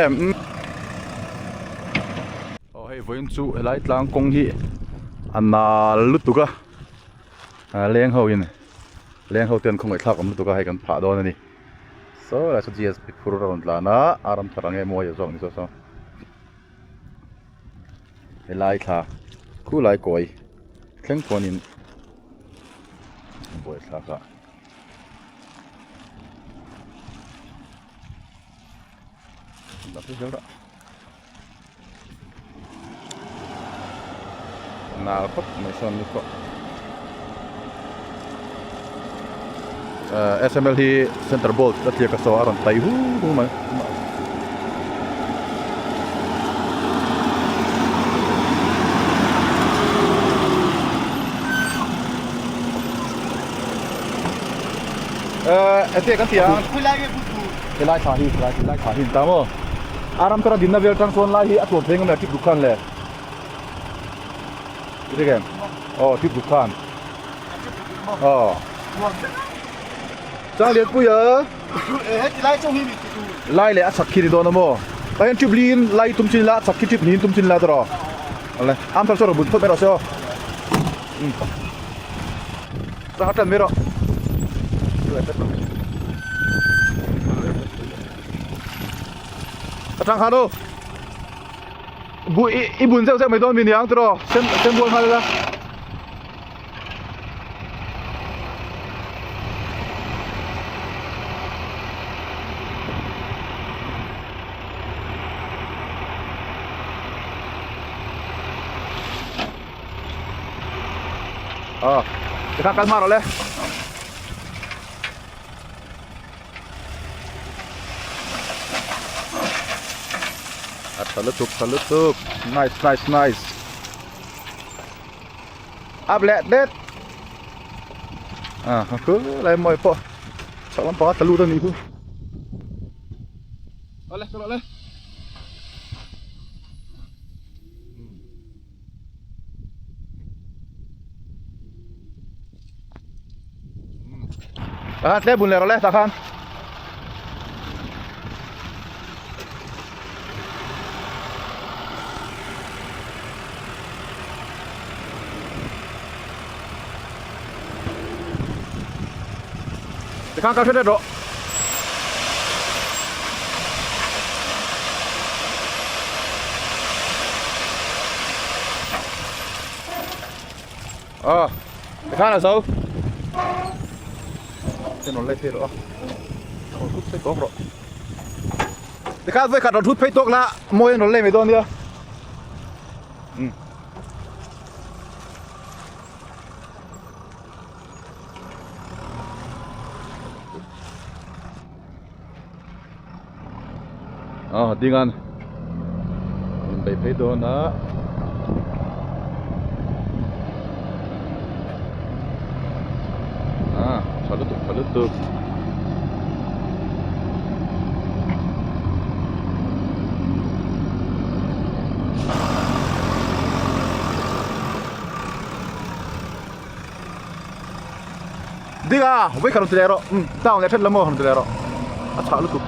em. Aw hei vawiin chu helai tlang kawng hi a nal lutuk a leng ho in leng ho ten khawngaih thlak awm lutuk a hei kan phah dawn a ni saw lai saw GSP phur a rawn tlan a a ram thar ang em mawi zawk ni saw saw helai thla khulai kawi thleng pawhin buaithlak a. Nal khawp mai sawn ni pawh eh sml hi center bolt a tliak a saw a rawn tai hu hu mai. Eh ete kan ti ang helai thla hi helai helai thla hi an ta maw a ram tara dinna vel tang chuan lai hi a tlawn phei ngam leh a tip duk khan le i hria em aw tip duk khan aw chang lian pui a lai leh a chak khi ni dawn a maw tah hian tip liin lai tum chin ila a chak khi tip niin tum chin ila tawh awle am thar chu a rawn bun phawt mai rawh se aw. Chang atan mai rawh. Atang khan u. Bu i i bun zeuh zeuh mai dawn mi niang tiraw sem sem bual nghal ila. Ờ, cái thằng cắn hoa rồi lên. Tha lutuk, tha lutuk. Nice, nice, nice. Up leh det. À, cứ lại mồi po. Chak lampang a tla lut a nih chu. Awle, ka rawh le. À, tle bun leh rawh le tah khan. Tikhan kal hret hret rawh. Ờ, tikhan a zo. Ten rawn lei phei rawh a. Rawn thut phei tawk rawh. Tikhan vawikhat rawn thut phei tawk la mawi an rawn lei mai dawn nia. Um. Ah ding an in bei phei dawn a ah tha lutuk tha lutuk. Ding a, vawi khat rawn ti leh rawh, umm town leh ṭhet lam aw rawn ti leh rawh, a chhah lutuk.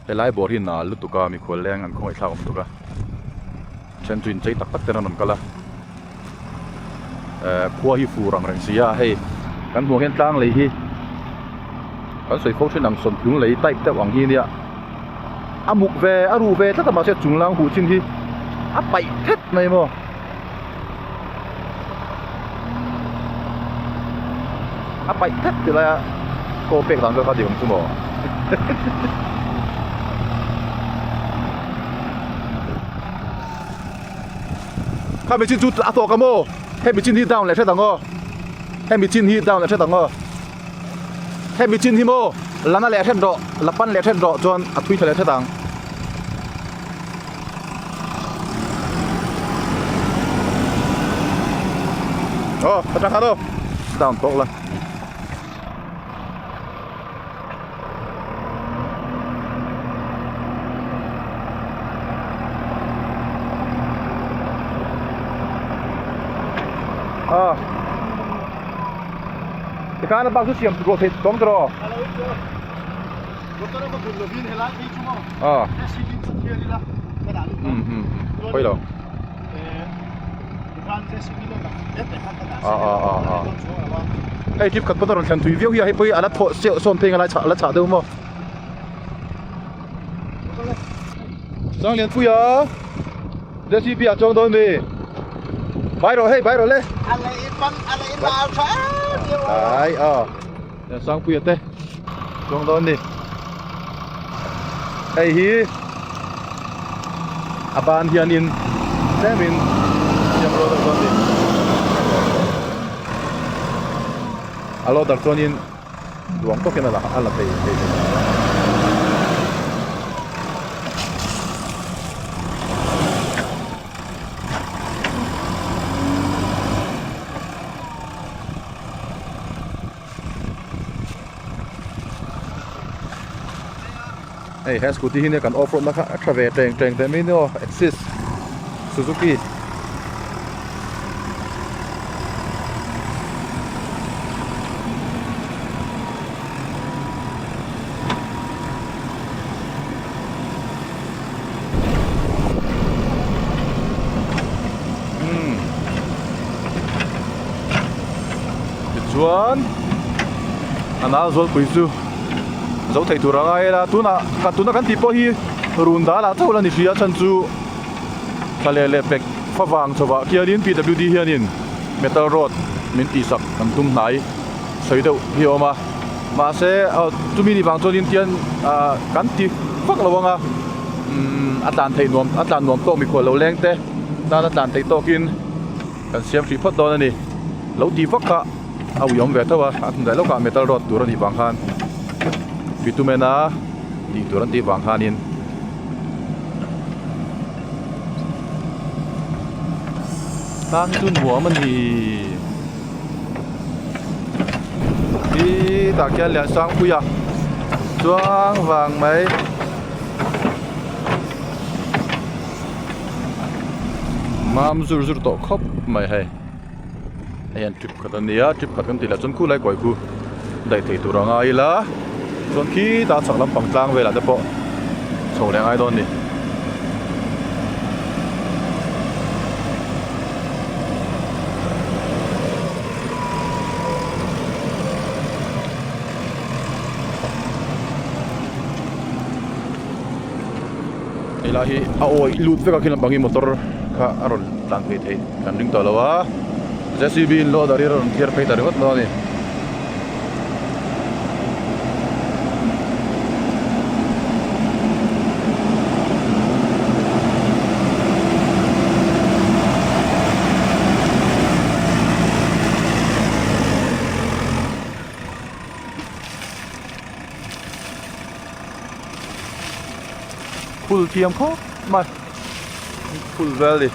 Helai bawr hi nal lutuk a mikhual leng an khawngaih thlak awm lutuk a then chu inchei tak tak ten an rawn kal a eh khua hi fur ang reng si a hei kan hmuh hian tlang lei hi kan sawi fo thin ang sawmtlung lei type deuh ang hi nia a muk ve a ruh ve tlat a mahse chung lang huh chin hi a paih thet mai maw. A paih thet ti lai a kaw pek dan vel kha dik ang chu maw. Kha mi chin chu a tawk a maw hemi chin hi down leh hret ang aw hemi chin hi down leh hret ang aw hemi chin hi maw lana leh hret rawh la pan leh hret rawh chuan a thui tha leh hret ang. Aw ka tang khat aw down tawk la. Tikhan a bak chu siam ruah theih tawng tawh rawh. Aw. Um um pawi lo. Aw aw aw aw. Hei trip khat pawn a rawn thlen thui viau hi a hei pawh hi a la thawh sawn phei ang a la chah deuh maw. Sanglianpuia JCB ah chuang dawn mi bai rawh hei bai rawh le ai a Sangpuia te chuang dawn ni hei hi a ban hianin tlemin siam rual deuh dawn ni a loader chuanin Duang tawkin a la a la thei thei thei Hei he scooty hi nia kan off road na kha a tha ve teng teng teh mai nia aw Axis Suzuki. Tichuan a nal zawlpui chu zo thei tur a ngai ila tunah tuna kan tih pawh hi run dalah chauh la ni hria chhan chu. Thla leh leh pek favang chhovah khianin PWD hianin metal road min tihsak kan tum hnai sawi deuh hi a awm a mahse chumi ni vang chuanin tian ah kan ti vak lo ang a umm a tlan theih nuam a tlan nuam tawk mikhual lo leng te tan a tlan theih tawkin kan siam hrih phawt dawn a ni lo ti vak kha a uiawm ve tho a a hnung daih lawkah metal road tur a nih vang khan bitumen a tih tur an tih vang khanin. Tlang chu nuam a ni hi tah khian Liansangpui a chuang vang mai mam zur zur tawh khawp mai hei hei an trip khat a nia trip khat kan tih lah chuan khulai kawi khu daih thei tur a ngai ila chuan khitah chhak lampang tlang velah te pawh chho leh a ngai dawn a ni. Helai hi a awih lut vek a khi lampang hi motor kha a rawn tlan phei theih kan ring tawh lo a J C B in loader hi a rawn thiar phei ta ringawt dawn a ni. Phul thiam khawp mai phul vel ni.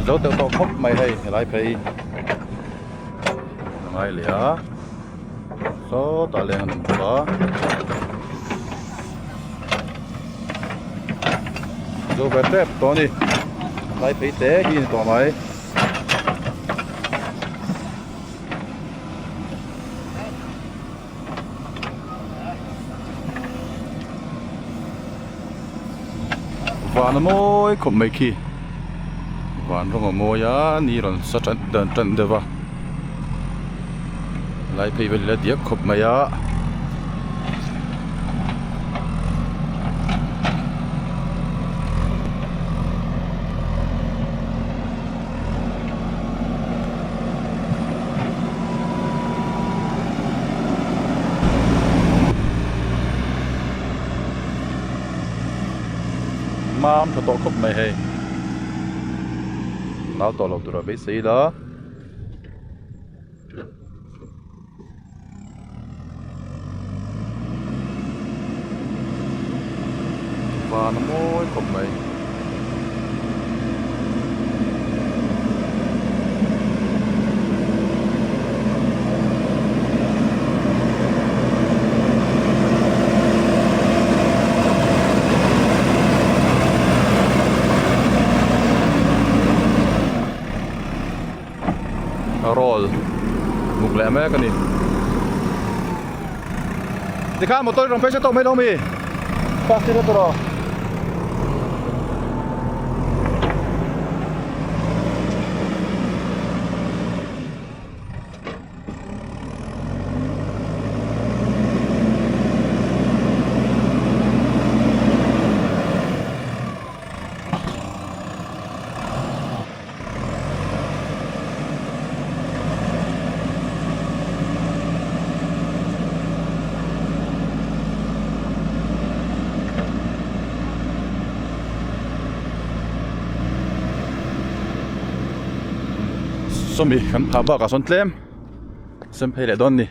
Zo teuh tawh khawp mai hei helai phei a ngai leh a sawtah leng an awm bawk a zo ve tep tawh a ni helai phei te hi a ni tawh mai. Van a mawi khawp mai khi van rawng a mawi a ni rawn sa tan tan tan deuh a lai phei vel ila diak khawp mai a. Mam tha tawh khawp mai hei nau tawh lo tura beisei ila. Van a mawi khawp mai. Roll muk leh mek a ni. Tikhan motor rawn phei se tawh mai lo mi? Fast in a tur aw. Sawmi kan phah bakah sawn tlem sem phei leh dawn a ni.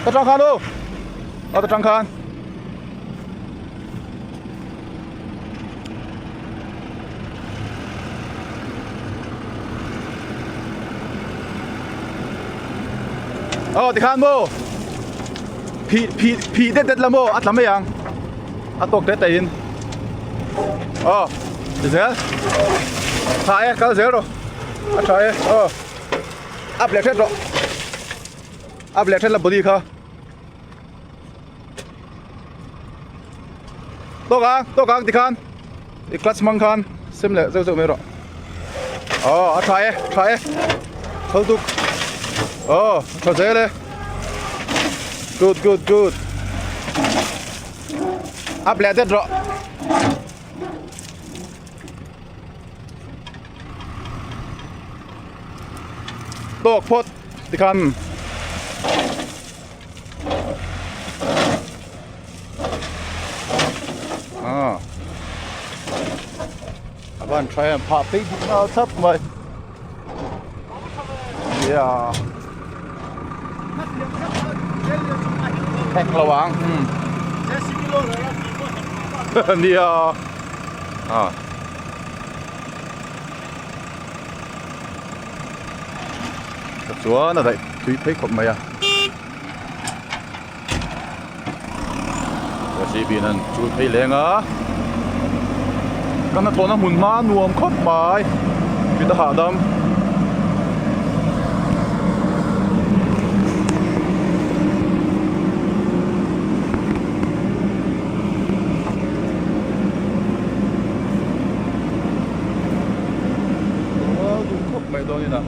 Ta tang khan u a ta tang khan Aw tikhan maw phih phih phih det det la maw a tla mai ang a tawk te te in aw ti zel tha e kal zel rawh a tha e aw up leh hret rawh up leh hret la body kha. Tawk ang, tawk ang tikhan i clutch hmang khan sem leh zeuh zeuh mai rawh. Aw a tha e, tha e. Thal tuk. Aw, tha zel e. Good, good, good. Up leh det rawh. Tawk phawt tikhan. Ah. A van tha em phah phei duh nghal thlap mai. Yeah. Hek lo ang. Hmm. Nia. Ah. Chuan a daih tui phei khawp mai a. Recipe in an chul phei leng a. Kan hnathawhna hmun hma nuam khawp mai. Mit a hahdam. Duh khawp mai dawn in a.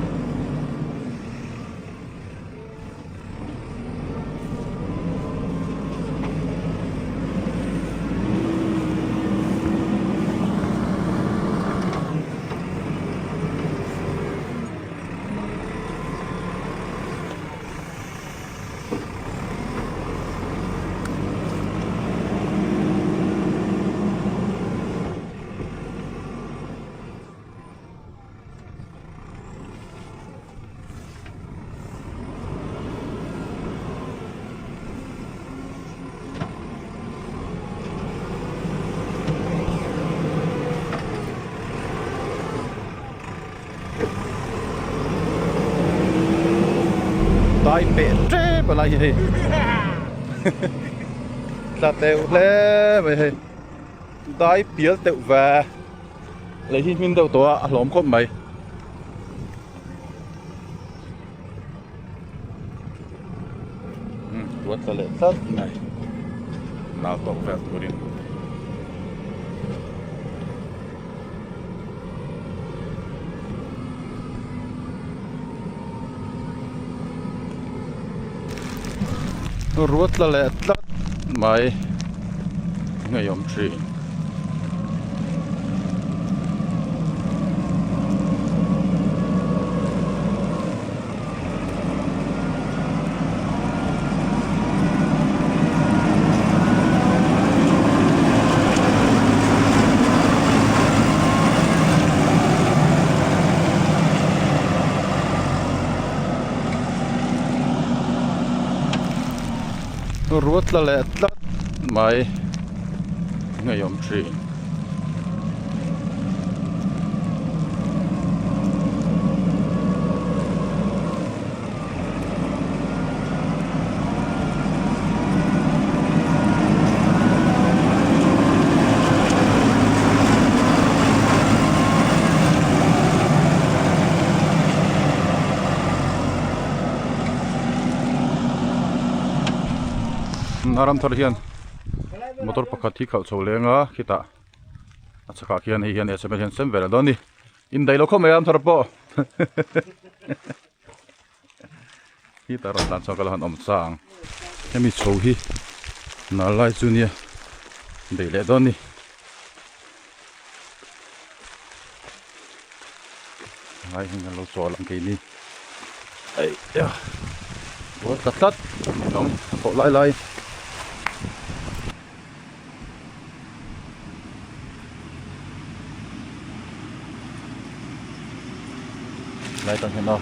Dai peh tep a lai hi hei tla teuh hle mai hei dai pial teuh ve lei hi hmin deuh tawh a a hlawm khawp mai. Tuan tla leh tlat mai nau tawk vel turin. Ruat tla leh tlat mai ngeiawm thin. Ruat tla leh tlat mai ngeiawm thin. A ram thar hian motor pakhat hi khalh chho leng a khitah a chhakah khian hei hian sms hian sem ve leh dawn a ni indaih lo khawp mai a ram thar pawh Heater rawn tlan chhuak a la han awm chang hemi chho hi nal lai chu nia beih leh dawn a ni. Lai hi an lo chawl ang keini eih bual ta tlat awm a thawh lai lai. Lai tang hian aw.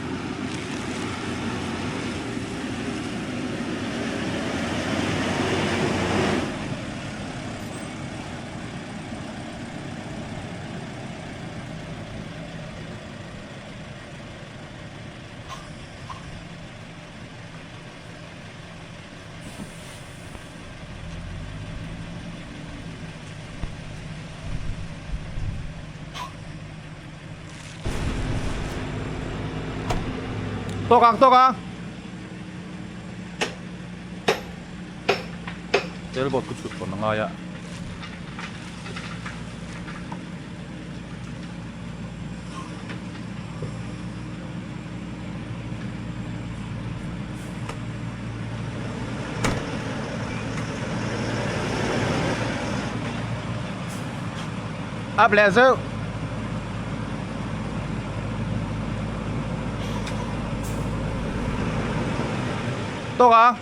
Tawk ang tawk ang Sailboat ku chhut pawn a ngai a. Up leh zeuh. Tawk ang.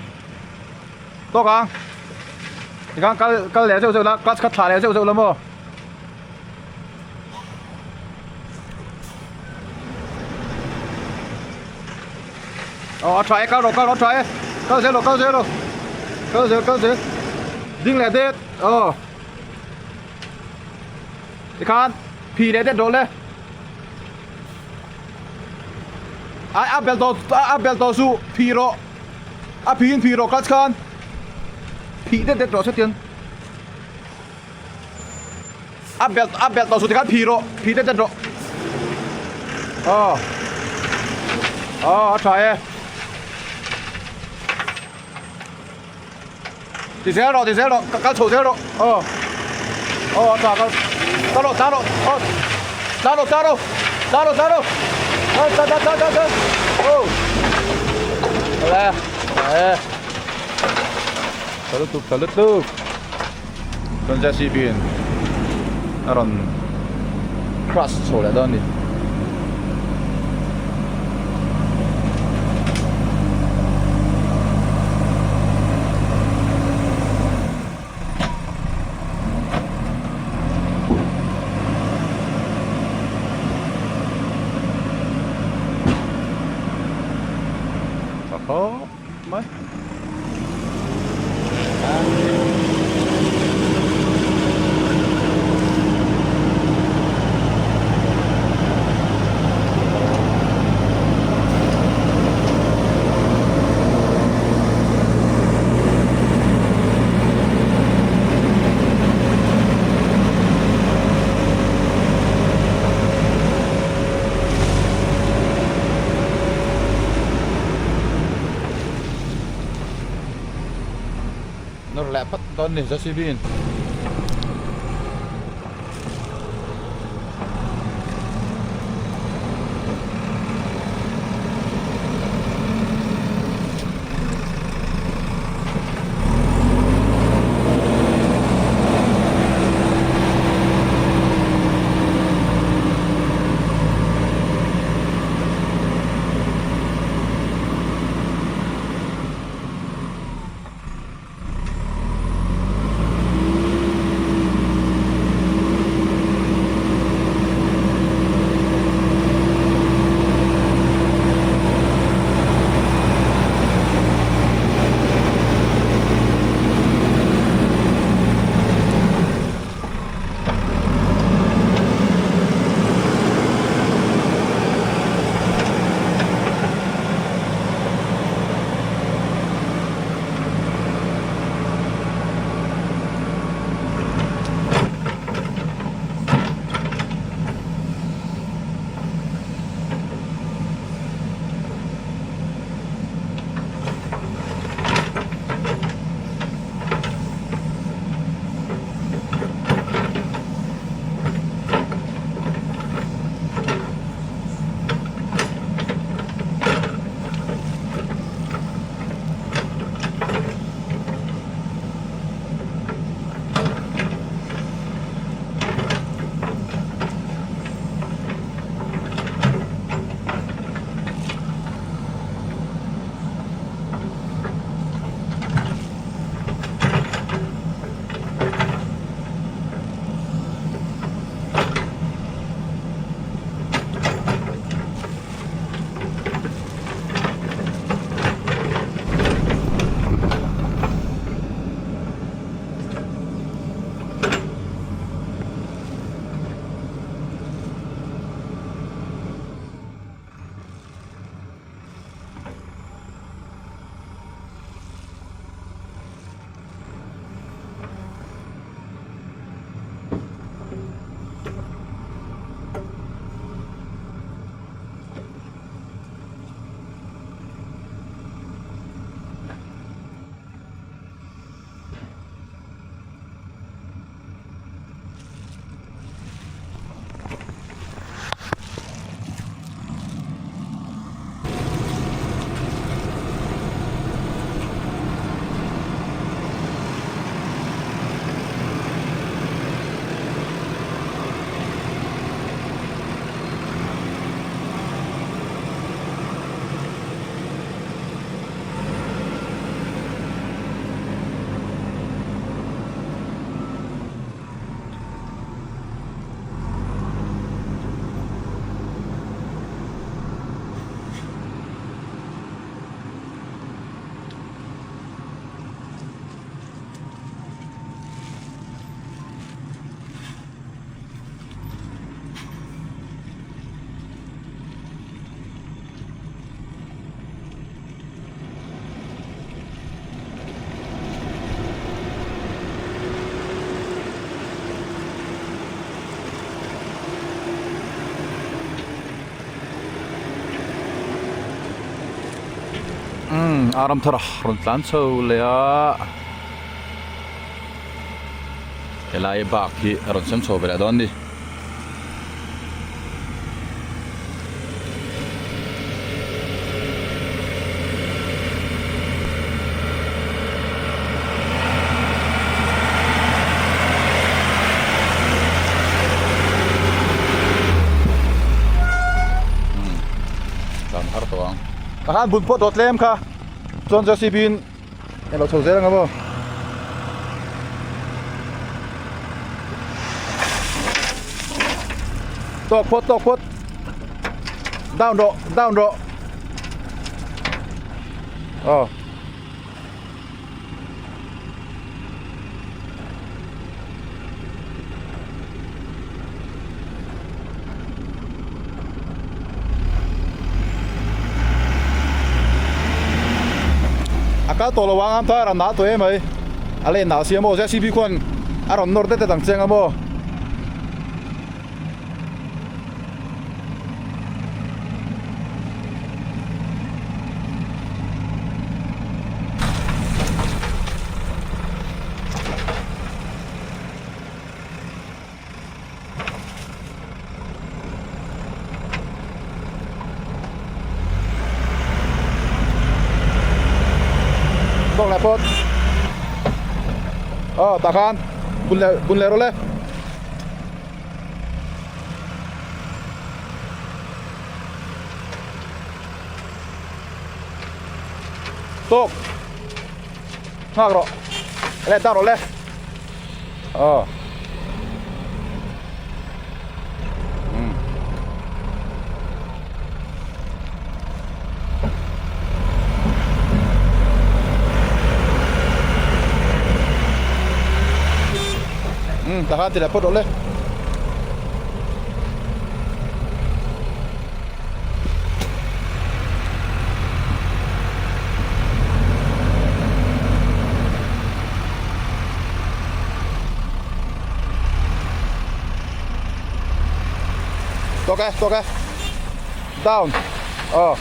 Tawk ang. Tikhan kal kal leh zeuh zeuh la clutch kha thlah leh zeuh zeuh la maw. Aw a tha e kal rawh kal rawh a tha e kal zel rawh kal zel rawh kal zel kal zel ding leh det aw tikhan phih leh det rawh le ai a bel tawh a bel tawh suh phih rawh a phihin phih rawh clutch khan phih det det rawh setiang. A belt a belt tawh suh tikhan phih rawh phih det det rawh aw aw a tha e ti zel rawh ti zel rawh kal chho zel rawh aw aw a tha kal kal rawh tlan rawh aw tlan rawh tlan rawh tlan rawh tlan rawh tlan tlan tlan tlan tlan aw awle e tha lutuk tha lutuk. Chuan JCB in a rawn crush chho leh dawn a ni. Tha khawp mai. leh phawt dawn ni JCB in. Umm a ram thar a rawn tlan chho leh a helai bak hi a rawn sem chho ve leh dawn a ni. Dan har tawh ang a khan bun pawh tawh tlem kha chuan JCB in eng lo chho zel ang a maw. Tawk phawt tawk phawt down rawh down rawh aw. A kal tawh lo ang ang thar a nal tawh em mai a len nal si a maw JCB khuan a rawn nawr det det ang chiang a maw. Tawk leh phawt. Aw tah khan bun leh bun leh rawh le. Tawk. Nghak rawh. Le dah rawh le. Aw. Um tah khan ti leh phawt rawh le. Tawk e, tawk e. Down. Aw.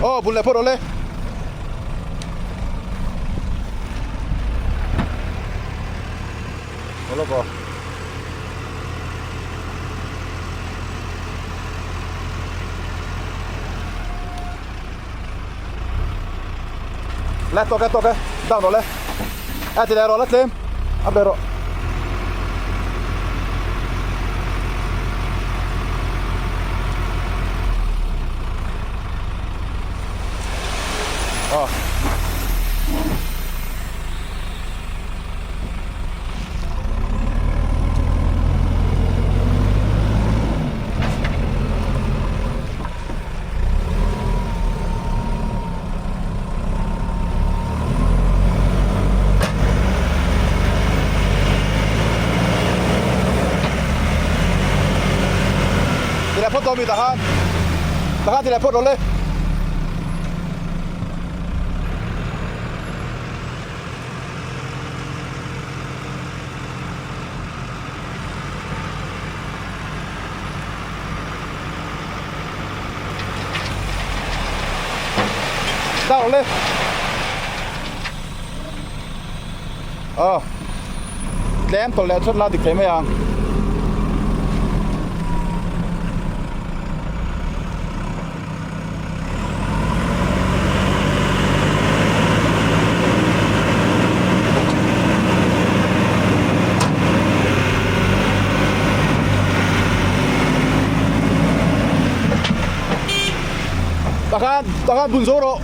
Aw bul leh phawt rawh le. Le tawk e tawk e down rawh le a ti leh rawh la tlem a be rawh. Aw. Ti leh phawt dawn mi tahan tahan ti leh phawt rawh le. Dah le. Aw. Tlem tawlh leh chawt la dik thei mai ang. Takhan takhan bun zo rawh.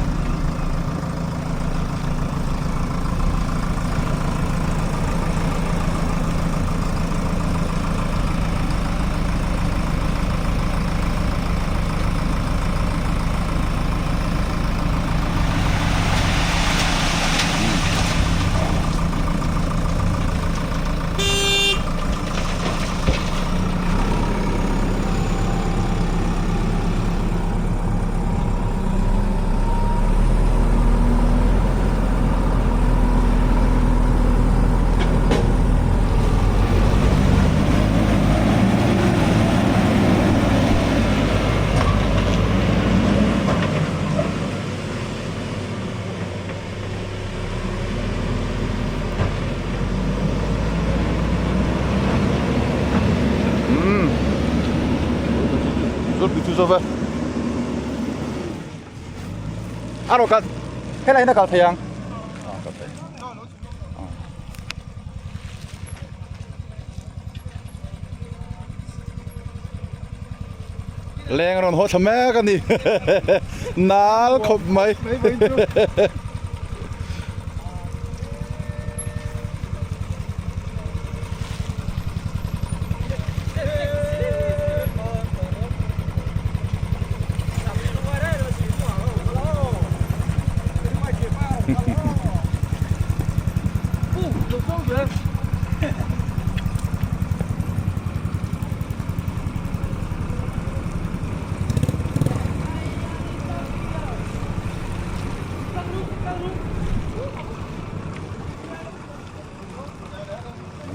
A rawh kal helai in a kal thei ang a kal thei leng rawn haw thla mek a ni nal khawp mai.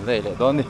Rei leh dawn a ni.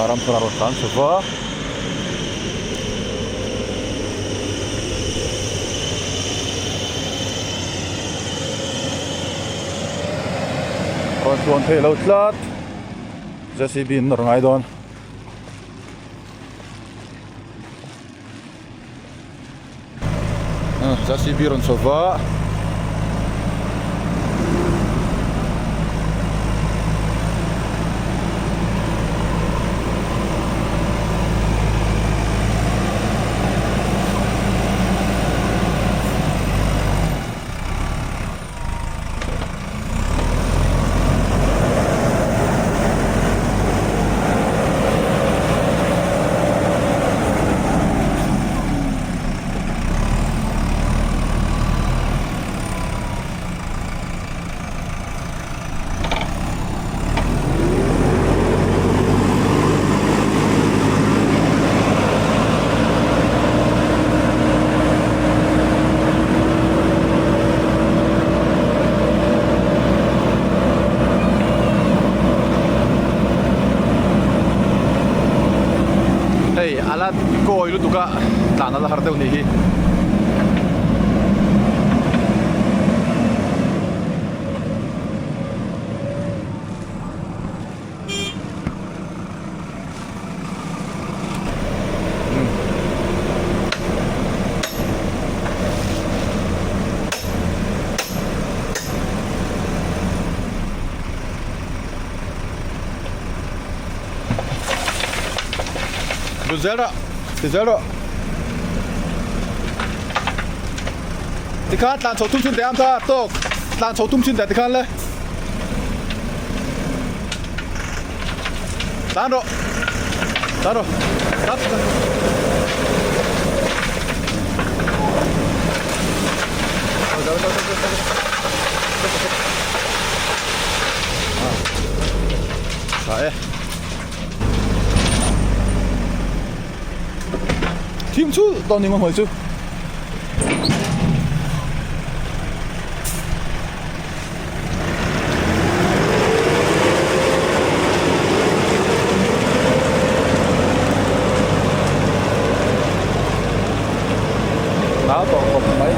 Ram thar a rawn tlan chho va. Rawn chuan theih lo tlat J_C_B in nawr ngai dawn. J_C_B rawn chho va. Hei a la kawi lutuk a tlan a la har deuh nih hi. Lut zel rawh ti zel rawh tikhan tlan chho tum chhin teh ang kha tawk tlan chho tum chhin teh tikhan le. Tlan rawh tlan rawh tlan tlan Tha e Thim chu dawn ni ngawt chu. Nau tawh khawp mai.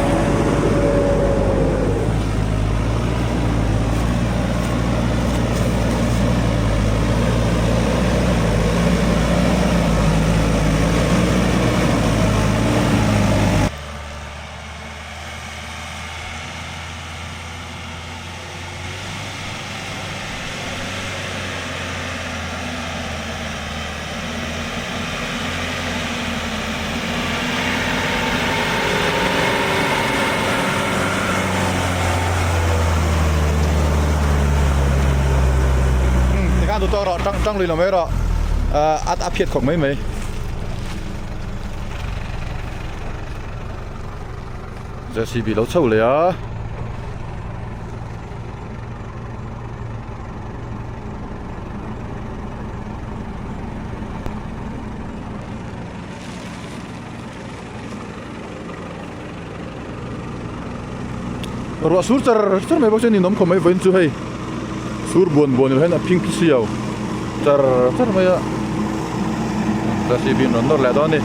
Tikhan duh tawk rawh tang tang lui lo mai rawh a phiat khawp mai mai. J_C_B lo chho leh a. Ruah sur char char mai bawk chuan ninawm khawp mai vawiin chu hei sur buan buan ilo hian a phing phi siau char char mai a J_C_B in rawn nawr leh dawn a ni.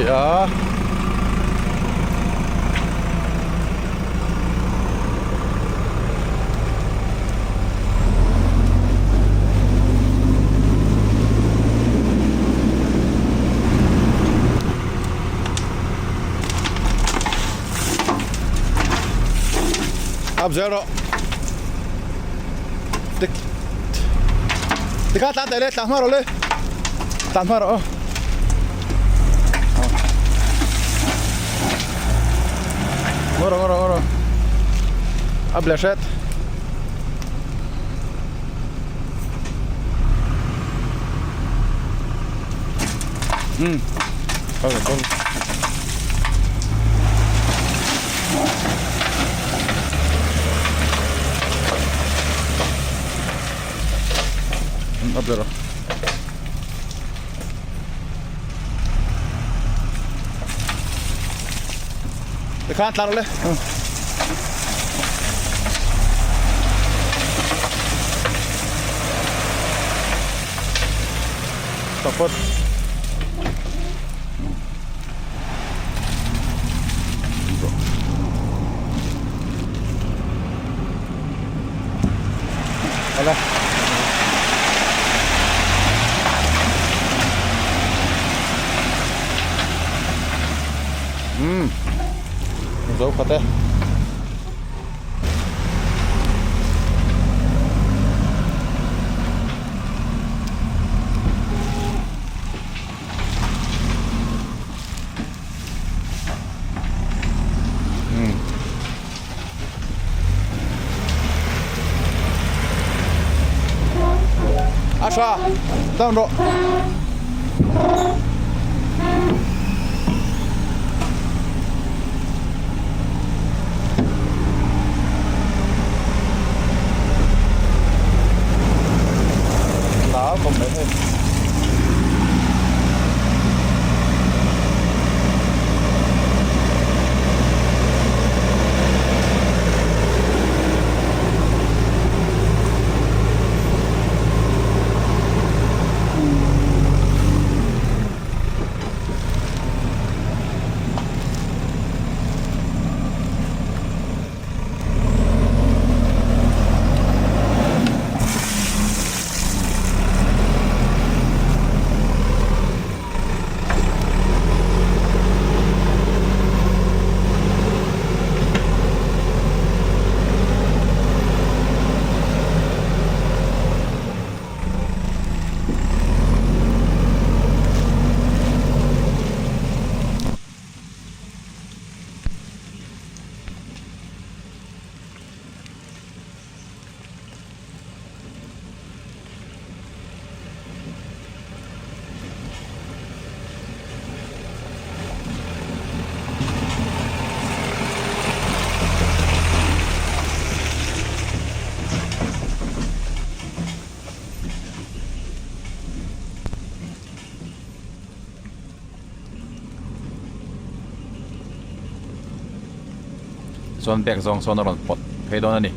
phei a. Ap zel rawh. Tik. Tikha tlan teh le tlan hma rawh le. Tlan hma rawh aw. Ngaw rawh ngaw rawh ngaw rawh. A ble hret. Um. Kal kal. A ble rawh. Tikhan tlar le. Takot. Ala. Umm zo khat e. Umm. A tha down rawh. Lá khawp mai hei. Chuan bag zawng sawn a rawn pawt phei dawn a ni.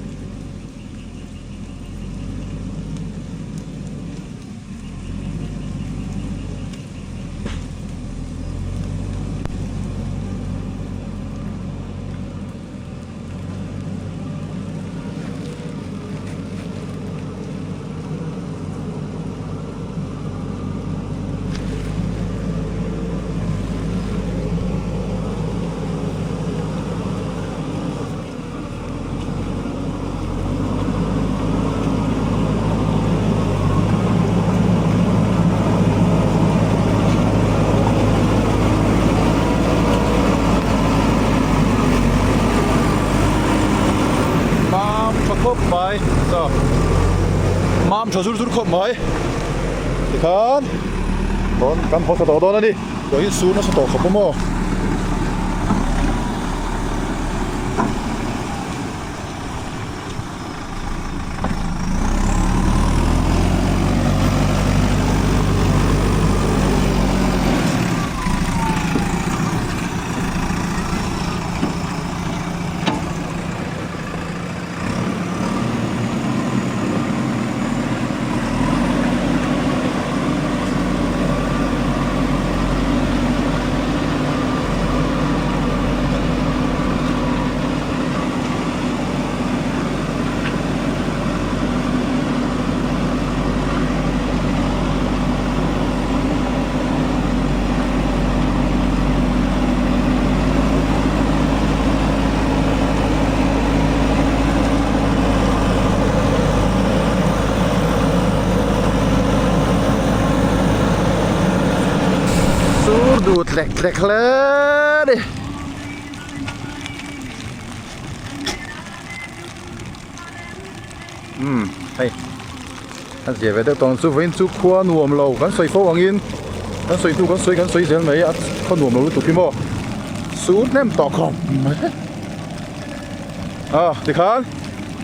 Mam tha khawp mai chaw mam tha zur zur khawp mai tikhan dawn kan haw thla tawh dawn a ni tawh hi sur nasa tawh khawp a maw. Sut lek lek hle a ni. Umm hei a zia ve deuh tawh ang chu vawiin chu khua nuam lo kan sawi fo angin kan sawi hnu kan sawi kan sawi zel mai a khaw nuam lo lutuk hi maw sut hnem tawh khawp mai a tikhan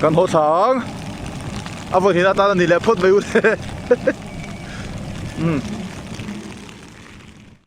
kan haw thla ang a vawi hnih atan a ni leh phawt mai u le umm.